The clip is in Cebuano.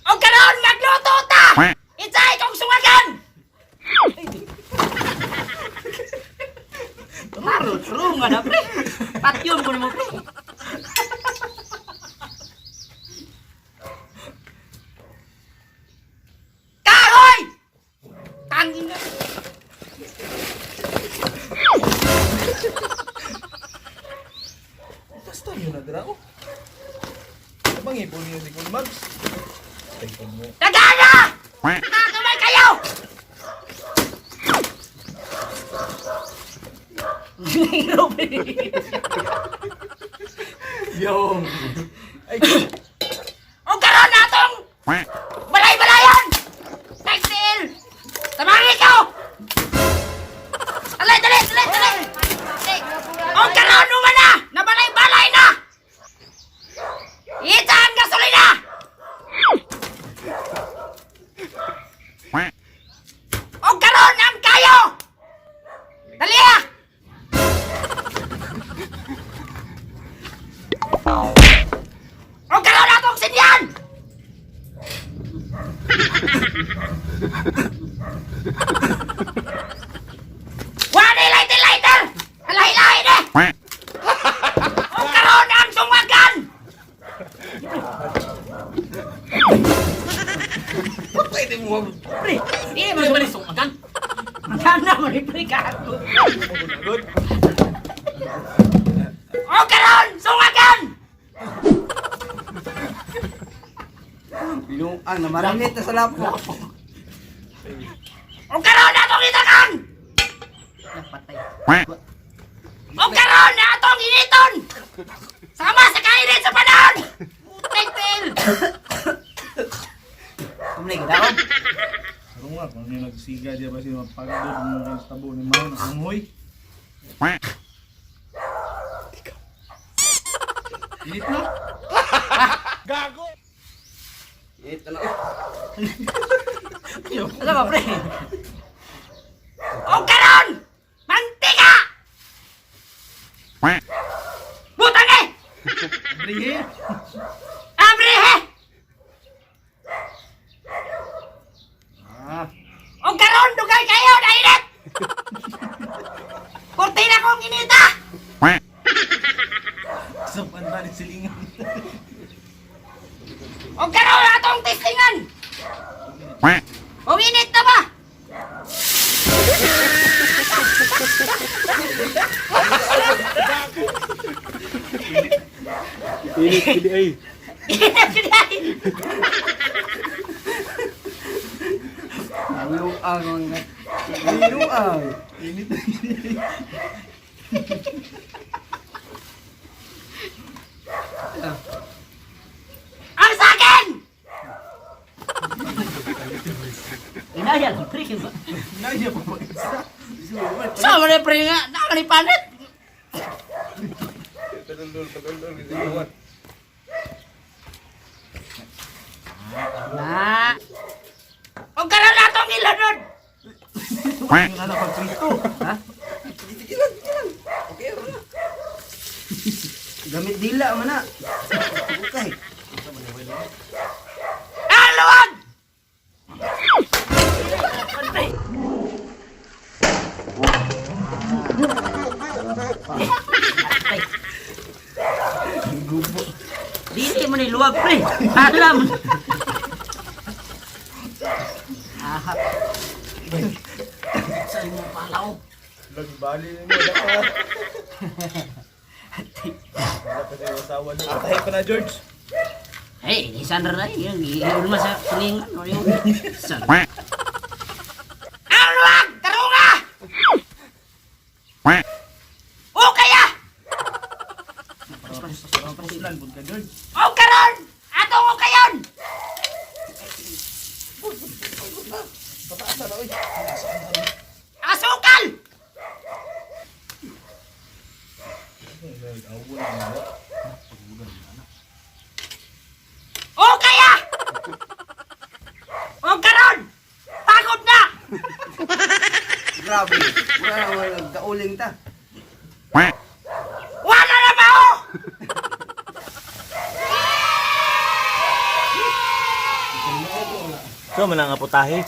O karon magluto ta! Itsay kong sungagan! Maro, true nga na, pre. Patyon ko nimo, pre. Kahoy! Tangina. Basta yun na dira oh. Abang ipon niyo si Kuya Mags. Ipon mo. Nagana! Nakakamay kayo! Yo. Ay, O karon natong balay-balayan! Textil! Tamangi ko! Dali, dali, dali, dali! O karon naman na! Nabalay-balay na! Ita ang gasolina! O karon ang kayo! Dali ah! O karon atong sinyan! Wani lighter lighter! Alay-lay na! O karon ang sungagan! patay din mo. Pre, di mo man sungagan. Magana mo ni pre kago. Good. O karon sungagan! Luang na marinate na sa lapo. O karon atong itakan! Napatay. O karon na atong initon! Sama sa kainit sa panahon! Putik til! Kumlay ka daw? Sarong nga, kung ano nagsiga diya ba siya mapagod mo kang tabo ni Mao na unghoy. Init no? Ito na. Ano ba, pre? O karon! Mantika! Butang eh! Brihe. Abrihe! Ah, O karon dugay kayo na init! Kurtina kong inita! sa pandan silingan. O karon atong testingan! O init na ba? Init gid ay. Init gid ay! Luang ang luang. Init. Ang sa akin! Inaya lang, pre. Naya pa ba isa? Sa man pre nga, nakalipanit. Padulol, padulol gid mo. Na. O karon natong ilunod. Yung ano pag prito. Ha? Sige lang, sige lang. Okay ra na. Gamit dila man na. Okay. Ang luwag! Gubo. Dili mo ni luwag, pre. Alam. Ahap. Sa imo palaw. Lagbali mo da. Wala pa tayo asawa niyo. Patay pa na George. Hey, isan ra yung iulma sa silingan o yung san. Ang luwag! Tarunga! O kaya! Puslan pud ka George. O karon! Atong o kayon! Pataasa na oy. Asukal! O kaya! O karon! Pagod na! Grabe. Wala wala gauling ta. Wala na ba o? So man ang putahe.